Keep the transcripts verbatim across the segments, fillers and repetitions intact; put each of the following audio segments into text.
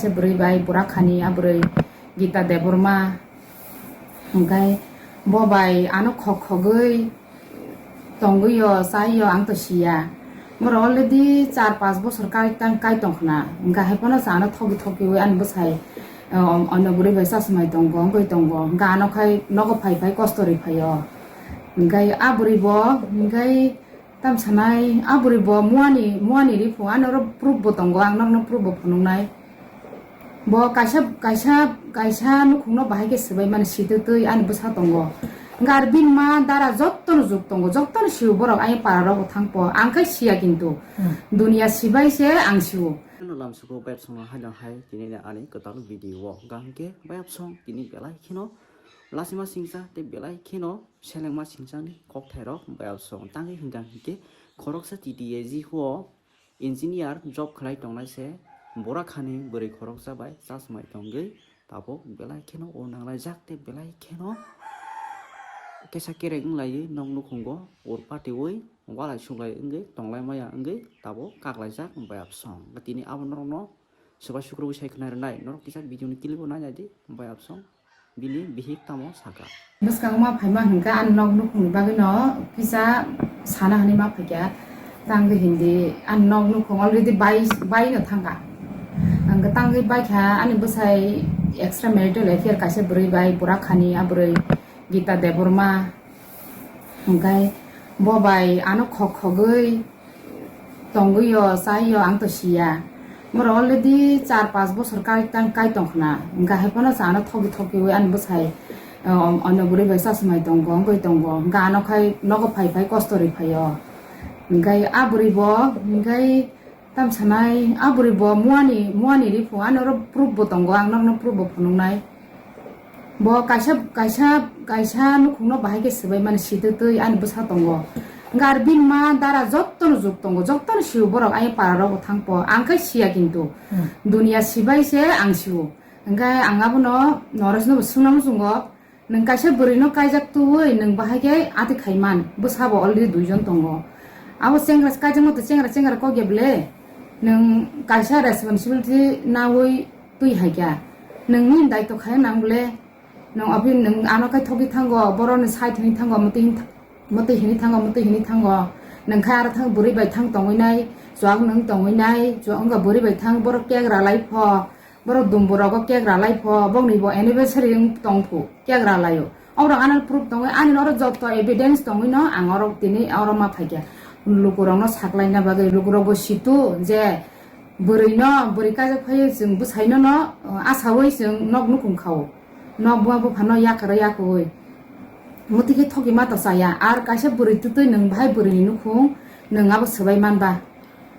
Se bwrwi bai bura khani a bwrwi Gita Debbarma. Hwnkhe bo bai ano khok khogwi tongwi o, chai o, ang to siya. Borok already char panch bosor kai tang kai tong khna. Hwnkhe hai phano sa ano thogi thogiwi ani bwsai, o, ono bwrwi bai chasmai tongo, wngwi tongo. Hwnkhe ano khai nogo phai phai kosto rwi phai o. Hwnkhe a bwrwi bo, hwnkhe tam sanai, a bwrwi bo muani, muani ri phu, ano oro proof bo tongo, ang nokno proof bo phunuknai. Bo kaisa, kaisa, kaisa nukhungno bahai khe swbai mani sitwtwi ani bwsa tongo. Hwnkhe ar bini ma dara jottono juk tongo, jottono sio borok ayang para rok bo thangpo, ang khai siya kintu. Hmm. Dunia sibai se ang sio. Ano lamsuko bayapsongno haino hai tini ani kwtal video o hwnkha hwnkhe bayapsong tini belai kheno lasima singcha tei belai kheno selengma singchangni kokthairok bayapsong tangwi hwnkha hwnkhe khoroksa T T A G o engineer job khlai tongnai se bura khani bwrwi khoroksa bai chasmai tongwi tabuk belai kheno o nanglaijak tei belai kheno kesa kereng wnglaiwi nok nukhungo ur patiwi walai suklai wngwi tonglai maya wngwi tabuk kaklaijak bayapsong. Tini abo norokno swbai sukrubwi sai khna rwnai, norok kisa video ni clip o nai naidi bayapsong. Bini bihik tamo saka. Bwskang ma phaima hwnkhe ani nok nukhungni bagwino kisa sana hwnwi ma phaikha. Tangwi hindi ani nok nukhung already bai, bai no thangkha. Ang tangwi baikha ani bwsai extra marital affair kaisa bwrwi bai bura khani a bwrwi Gita Debbarma. Hwnkhe bo bai ano khok khogwi tongwi o, chai o, ang to siya. Borok already char panch bosor kai tang kai tong khna. Hwnkhe hai phano sa ano thogi thogiwi ani bwsai, o, ono bwrwi bai chasmai tongo, wngwi tongo. Hwnkhe ano khai nogo phai phai kosto rwi phai o. Hwnkhe a bwrwi bo, hwnkhe tam sanai, a bwrwi bo muani, muani ri phu, ano oro proof bo tongo, ang nokno proof bo phunuknai. Bo kaisa, kaisa, kaisa nukhungno bahai khe swbai mani sitwtwi ani bwsa tongo. Hwnkhe ar bini ma dara jottono juk tongo, jottono sio borok ayang para rok bo thangpo, ang khai siya kintu. Hmm. Dunia sibai se ang sio. Hwnkhe ang abono Noresno bo swngna muchungo, nwng kaisa bwrwino kaijak twiwi nwng bahai khe ati khaiman, bwsabo already duijon tongo. Abo chengra kaijakma to chengra chengra kok ya bwle, nwng kaisa responsibility naui twi hai kha. Nwng nini daitw khai nang bwle, nwng office nwng ano khai thogwi thango, borokni side hwnwi thango, mwtwi hwnwi tha-, mwtwi hwnwi thango, mwtwi hwnwi thango. Nwng khai aro thang bwrwi bai thang tongwi nai, chuak nwng tongwi nai, chuak wngkha bwrwi bai thang borok kek ralai pho. Borok dumbu rogo kek ralai pho, bokni bo anniversary wng tong phu, kek ralaio. Oborok ano proof tongwi, ani oro joto evidence tongwi no ang oro tini oro ma phaikha. Lukurokno saklaina bagwi, lukurok bo situ je bwrwino, bwrwi kaijak phaiwi chwng bwsaino no, uh, asaui chwng nok nukhung khao. Nok buma buphano yakara yakoui. Muti khe thoki ma to chaya, ar kaisa bwrwi twtwi nwng bahai bwrwini nukhung, nwng abo swbai manba.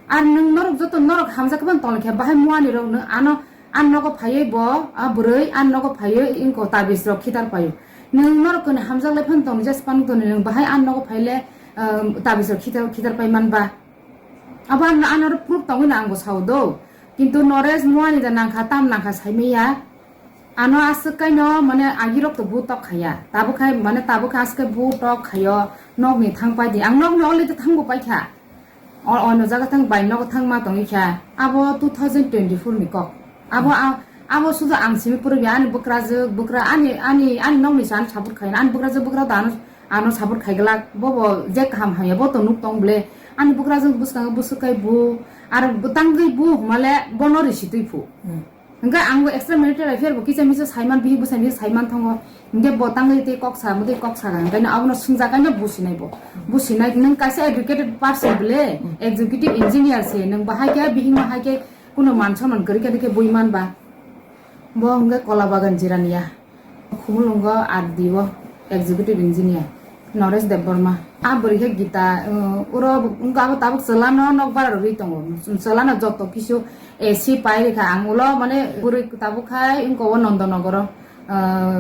Ar nwng norok joto norok hamjak khe tongkha, bahai muani rok nwng ano, an nogo phaiwi bo, a bwrwi an nogo phaiwi wngko tabis rok khitar paio. Nwng norok koni hamjak lai phano tongni jas pano tongni nwng bahai an nogo phaile, um, tabis rok khitar, khitar pai manba. Abo an, an oro proof tongwi no ang bo sao do. Kintu Noresh muani da nangkha, tam nangkha saimaya. Ano aswk kaino mane agirok to bu tok khaya. Tabuk khai mane tabuk khe aske bu tok khayo. Nokni thang pai di. Ang nokni already thangbo paikha. O, ono jaga thang bai nogo thang ma tongwi kha. Abo two thousand twenty-four ni kok. Abo a-, abo sudu ang simi puribya ani bukrajwk, bukra ani, ani, ani nokni sa ano support khaina. Ani bukrajwk bukra da ano, ano support khaiglak. Bobo je kaham hamya bo to nuk tong ble. Ani bukrajwk bwskango bwswk kai bu. Ar bo tangwi bu hwnmale bono risi twi phu. Hmm. Hwnkhe ang bo extra marital affair bo kisa misa saiman, bihik bwsai misa saiman thango. Hwnkhe bo tangwi tei kok sa, motwi kok sa, hwnkhe abono swngjak, ano businai bo. Businai, nwng kaisa educated person bole, hmm, executive engineer se, nwng bo hai khe, bihikno hai khe, kuno man soman kwrwi khe, khe bui man ba. Bo hwnkhe Kola Bagan Jirania. Khumulwngo R D O, executive engineer, Noresh Debbarma. A bwrwi khe Gita, uh, uro wngkha abo tabuk chwlano nok bara rwgwi tongo. Chwlano joto kisu A C pai rwkha ang ulo, mane bwrwi tabuk khai wngkha o Nondonogoro, uh,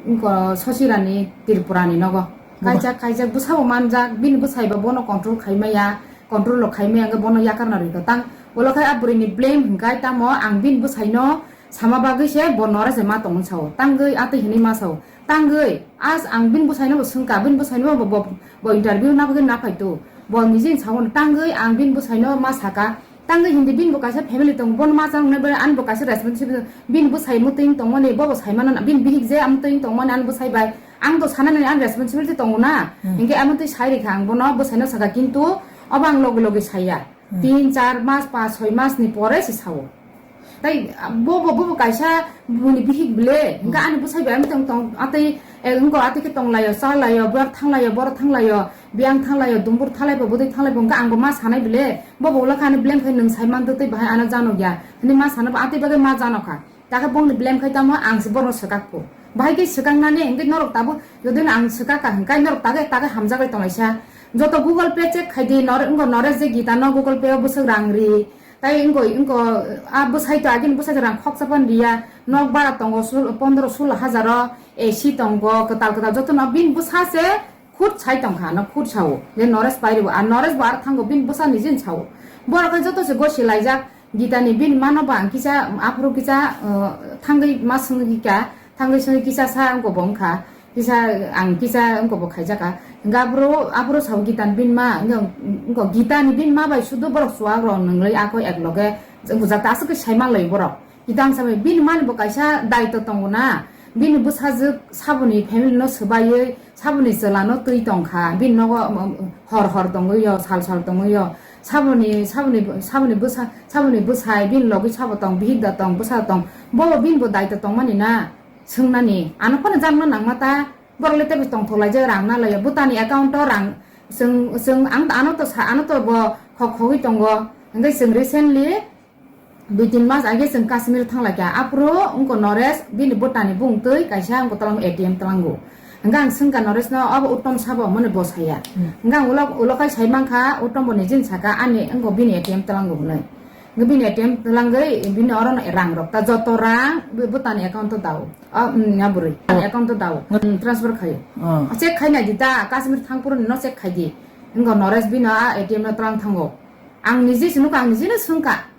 wngkha Sosirani Tripurani nogo. Kaijak, kaijak bwsabo manjak, bini bwsaiba bono control khai maya, control rok khai maya hwnkhe bono yakarna rwkha. Tang ulo khai a bwrwini blame hwnkhe tamo ang bini bwsaino sama bagwi se bo Noresh se ma tongmani sao. Tangwi atwi hinwi ma sao. Tangwi as ang bini bwsaino bo swngkha, bini bwsaino bo, bo, bo interview na bagwi na phaitu. Bo niji sao, tangwi ang bini bwsaino ma saka, Tangwi hindi bini bo kaisa family tongo, bono ma chang nai bai, ani bo kaisa responsibility, bini bwsai mwtwi tongmani, bobo sai mano na, bini bihik je amtwi tongmani, ani bwsai bai. Ang to sana nai, ani responsibility tongo na. Hmm. Hinkhe amtwi sai rikha ang bono, bwsai no saka, kintu obo ang logi logi saya. Hmm. Tin, char mas, pas, soi mas ni pore se sao. Tai bobo, bobo kaisa bini bihik bile, hinkhe Hmm. ani bwsai bai amtwi tong, atwi, eh, wngko atwi khe tonglaio, chalaio, bor thanglaio, bor thanglaio. Biyang thanglaio, dumbur thanglaibo, bwdwi thanglaibo, hwnkhe angbo ma sanai bile, bobo ulo khe ani blame khai nwng sai mantwi twi bahai ano jano ya, hwnwi ma sanabo atwi bagwi ma jano kha. Takhe bongni blame khai tamo ang se borno swkak phu. Bahai khe swkak nani, hwnkhe norok tabuk, jodi no ang swkak ka hwnkhe norok takhe, takhe hamjagwi tonglaisa. Joto Google Pay check khai di, nor-, wngko Noresh je Gita no Google Pay o bwswk rang ri. Tai wngko, wngko, a bwsai to agini bwsai to rang khoksa pan riya, nok bara tongo sul-, pondro sulo hajar o, A C tongo, kwtal kwtal joto no bini bwsa se, Khut sai tong kha, ano khut sao, je Noresh pai rw, a Noresh bo aro thango, bini bwsa nijin sao. Borok khe joto se gosi laijak, Gita ni bini mano ba ang kisa, aphuru kisa, uh, thangwi ma swngwi kha, thangwi swngwi kisa sa wngko bo wngkha, kisa ang kisa wngko bo khaijak kha. Hwnkhe aphuru, aphuru sao Gita ni bini ma, wngkha, wngkha Gita ni bini ma bai sudu borok chuwak rok nwnglai ako ek loge, wngkha jak ta aswk khe sai man lai borok. Kitang sabai bini mani bo kaisa daito tongo na, bini bwsajwk saboni family no swbaiwi saboni chwla no twi tong kha, bini nogo, um, um, hor hor tongwi yo, sal sal tongwi yo, saboni, saboni, saboni bwsa, saboni bwsai bini logi sabo tong, bihik da tong, bwsa da tong, bo bini bo daito tongmani na, swngnani, ano phano jakna nangma ta, borok le teibo tongthok laijak rang na laiya, bwtani account o rang, chwng, chwng ang ano to sa, ano to bo khok khogwi tongo, hwnkhe chwng recently, Dui tin mas age chwng Kashmir thang lai kha. Aphuru wngkha Noresh, bini bwtani bung twi kaisa wngkha twlang A T M twlango. Hwnkhe ang swngkha Noresh no, "Obo Uttom sabo?" Hwnwi bo saya. Hmm. Hwnkhe ang ulo, ulo khai sai mankha, Uttom bo nijin saka, "Ani wngkha bini A T M twlango," hwnwi. Hwnkhe bini A T M twlangwi bini oro no rang rok ta joto rang bwtani account o dao. O, mm, ya bwrwi. Oh. Account o dao. Hmm. Hmm, transfer khaio. Oh. Check khai nai di ta, Kashmir thang phuru no check khai di. Wngkha Noresh bini a A T M no twlang thango. Ang niji se nukha, ang niji no swngkha.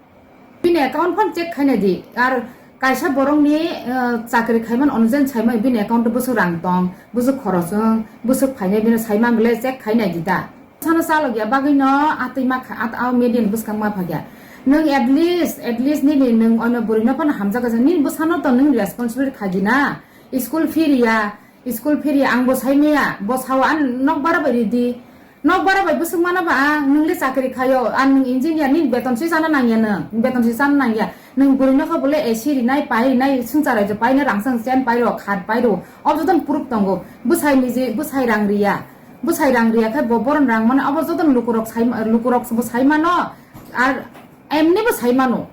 Bini account phone check khaina di. Ar kaisa borokni, eh, chakri khaiman onujen saimai bini account o bwswk rang tong, bwswk khorosong, bwswk phainai bini saiman bwle check khaina di ta. Sana chalok ya bagwi no atwi ma kha, at-, au media ni bwskang ma phakya. Nwng at least, at least nini nwng ono bwrwi no phano hamjak kha, nini bwsano to nwng responsible kha di na. School fee riya, School fee ang bo sai maya, bo sao ang nok bara bai ridi. Nok bara bai bwswk mana ba ang, nwng le chakri khaio, ang nwng engineer, nini beton si chana nangya nwng, beton si chana nangya. Nwng bwrwi nokha bole A C rinai, pai rinai, swngchar rai pai na rang sang chen pai ro, khat pai ro. Ob joton proof tongo. Bwsai niji, bwsai rang riya. Bwsai rang riya khe bo boron rang mano, abo joton lukurok sai, lukurok bo sai mano. Ar emni bo sai mano.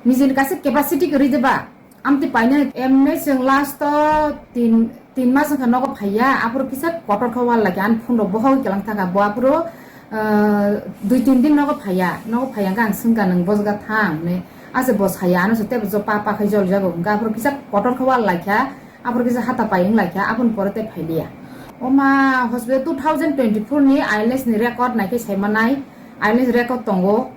Nijini kaisa capacity kwrwi de ba. Amtwi painai emni chwng last o tin, tin mas wngkha nogo phaiya, aphuru kisa kotor khe wal laikha, ani phone rok bohogwi kwlang thangkha, bo aphuru, ah, dui tin din nogo phaiya, nogo phaiya hwnkhe ang swngkha nwng bojga thang hinwi, ase bo saya ano se teibo jo pa pa khai jol jago hwnkhe aphuru kisa kotor khe wal laikha, aphuru kisa hata pai wng laikha, aboni pore tei phailiya. Oma hospital two thousand twenty-four ni I L S ni record naikhe saimanai, I L S record tongo.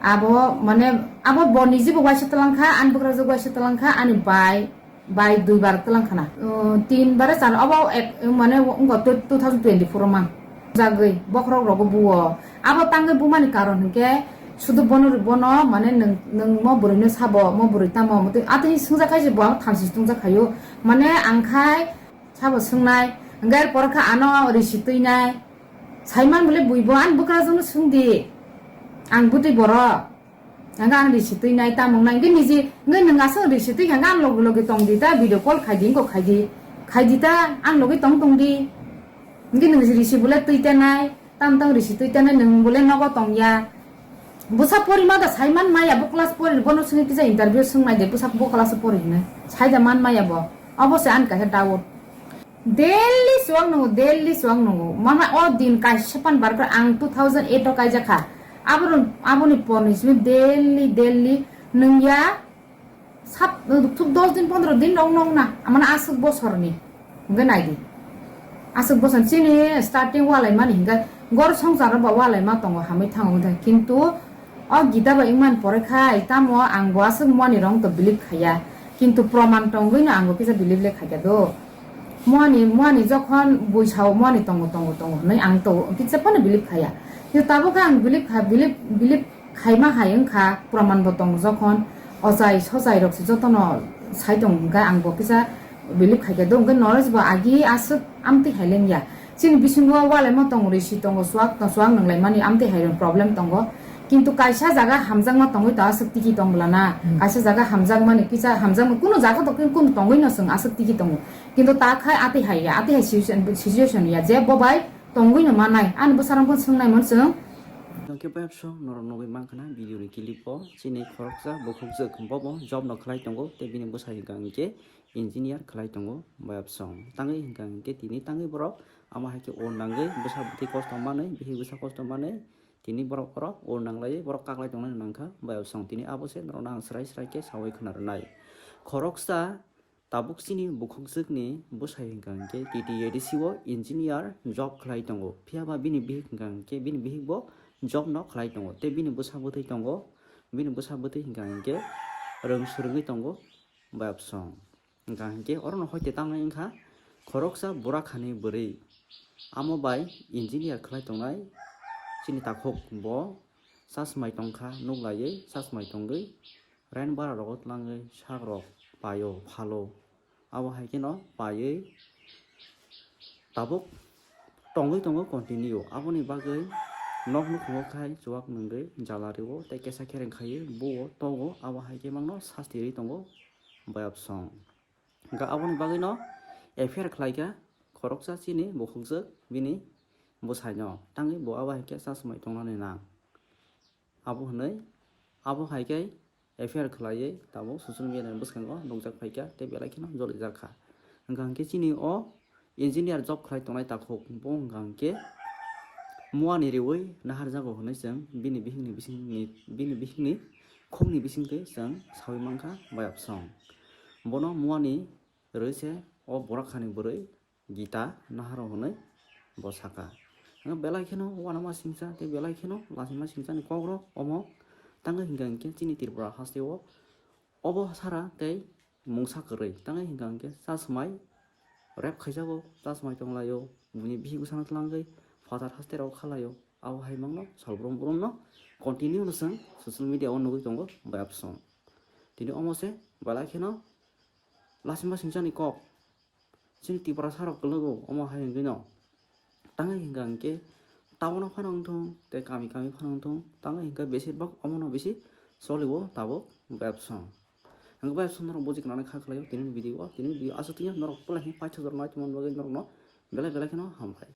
Abo mane abo bo niji bo waisa twlang kha, ani bwkrajwk waisa twlang kha, ani bai, bai dui bar twlang khana. Uh, tin bar char obo ek, mane wngkha two thousand twenty-four o mang. Jagwi bokhorok rogo buo. Abo tangwi bumani karon hinkhe sudu bono, bono mane nwng, nwng mo bwrwino sabo, mo bwrwi tamo, motwi atwi swngjak khai se bo abo thamsi twngjak khaio. Mane ang khai sabo swngnai, hwnkhe er pore khe ano risi twinai. Saiman bole buibo ani bwkrajwkno swngdi. Ang bwtwi borok. Ang ang risi twi nai tamung nai. Hwnkhe niji, hwnkhe nwng aswk risi twi kha, ang logi logi tong di ta, video call khai di, wngkok khai di. Khai di ta, ang logi tong tong di. Hwnkhe nwng risi bole twi ta nai, tam tang risi twi ta nai, nwng bole nogo tong ya. Bwsa pori ma da saiman maya, bo class pori, bono swngwi kisa interview swng nai de, bwsa bo class pori hinwi. Sai da man maya bo. Obo se ani kaisa doubt. Daily chuwak nungo, daily chuwak nungo. Mama o din kaisa pan barkar ang two thousand eight o kaijak kha. Aboni, aboni porni simi daily, daily nungya sat, thuk dos din, pondro din rok nung na. Amana aswk bosorni. Hwnkhe naidi. Aswk bosor chini starting walaimani hwnkhe gor songsaro ba walaima tongo hamwi thango hwnkhe. Kintu O Gita bai wngmani pore khai tamo ang bo aswk mani rong to believe khaiya, kintu proman tongwi no ang bo kisa believe le khaikha do. Mani, mani jokhon bui sao mani tongo, tongo, tongo hwnwi ang to kisa phano believe khaiya. Kintu tabuk khe ang believe kha, believe, believe Khaima hai wngkha, praman bo tongo jokhon ochai sochai rok se jotono sai tong hwnkhe ang bo kisa believe khaikhe do hwnkhe norok bo agi aswk amtwi hai lengya. Chini bisingo walaima tongo, risi tongo, chuak, chuak nanglaimani amtwi hai rok problem tongo. Kintu kaisa jaga hamjakma tongwi to aswk tiki tong bwlana. Hmm. Kaisa jaga hamjakmani kisa hamjakma kunu jaga to kunu tongwi no chwng aswk tiki tongo. Kintu ta khai atwi hai ya, atwi hai situation, situation ya je bo bai tongwi no manai. Ani bwsarang phano swngnai mon chwng. Hwnkhe bayapsong norok nugwi mankha na video ni clip o chini khoroksa bukhukjwk bobo job no khlai tongo tei bini bwsai hwnkha hwnkhe engineer khlai tongo bayapsong. Tangwi hwnkha hwnkhe tini tangwi borok ama hai khe o nangwi bwsa bwtwi kosto manwi bihik bwsa kosto manwi tini borok oro o nanglaiwi borok kaklai tongnai nangkha bayapsong. Tini abo se norokno ang swrai swrai khe sawi khna rwnai. Khoroksa tabuk chini bukhukjwkni bwsai hwnkha hwnkhe T T A D C o engineer job khlai tongo. Phiya ba bini bihik hwnkha hwnkhe bini bihik bo job no khlai tongo. Tei bini bwsa bwtwi tongo, bini bwsa bwtwi hwnkha hwnkhe rwng swrwngwi tongo bayapsong. Hwnkha hwnkhe orono hoite tangnai wngkha khoroksa bura khani bwrwi. Amo bai engineer khlai tongnai chini takhuk bo chasmai tongkha, nuklaiwi chasmai tongwi rain bara rogo tlangwi sak rok paio, phalo. Abo hai kheno paiwi tabuk tongwi tongo continue. Aboni bagwi nok nukhungo khai chuak nungwi jala rwo tei kesa khereng khaiwi buo togo. Abo hai khe mangno sasti rwi tongo bayapsong. Hwnkhe aboni bagwino F I R khlaikha khoroksa chini bukhukjwk bini bwsaino tangwi bo abo hai khe chasmai tongnani nang. Abo hwnwi abo hai khe F I R khlaiwi tabuk social media ni bwskango nukjak phaikha tei belai kheno jolijak kha. Hwnkha hwnkhe chini o engineer job khlai tongnai takhuk bo hwnkha hwnkhe mua ni riwi naharjago hwnwi chwng bini bihikni bisingni, bini bihikni khukni bisingtwi chwng sawi mankha bayapsong. Bono mua ni rwi se o bura khani bwrwi Gita naharo hwnwi bo saka. Ang belai kheno uanama singcha tei belai kheno lachima singchani kokrok omo tangwi hwnkha hwnkhe chini Tripura hasteo obo sara tei mungsa kwrwi tangwi hwnkha hwnkhe chasmai rep khaijago, chasmai tonglaio, buini bihik bwsano twlangwi phatar hasterok khalaio. Abo hai mangno salbrum brumno continue no chwng social media o nugwi tongo bayapsong. Tini omo se belai kheno lachima singchani kok. Chini Tiprasa rok kwlwgo omo hai wngwi no. Tangwi hwnkha hwnkhe town o phano wngthung tei kami kami phano wngthung, tangwi hwnkhe besir bak omono bisi choliwo tabuk bayapsong. Hwnkhe bayapsong norok buji gwnani kha khlaio tini video o, tini video aswk twi norok belai khe paithago norok naitongmani bagwi norokno belai belai kheno hambai.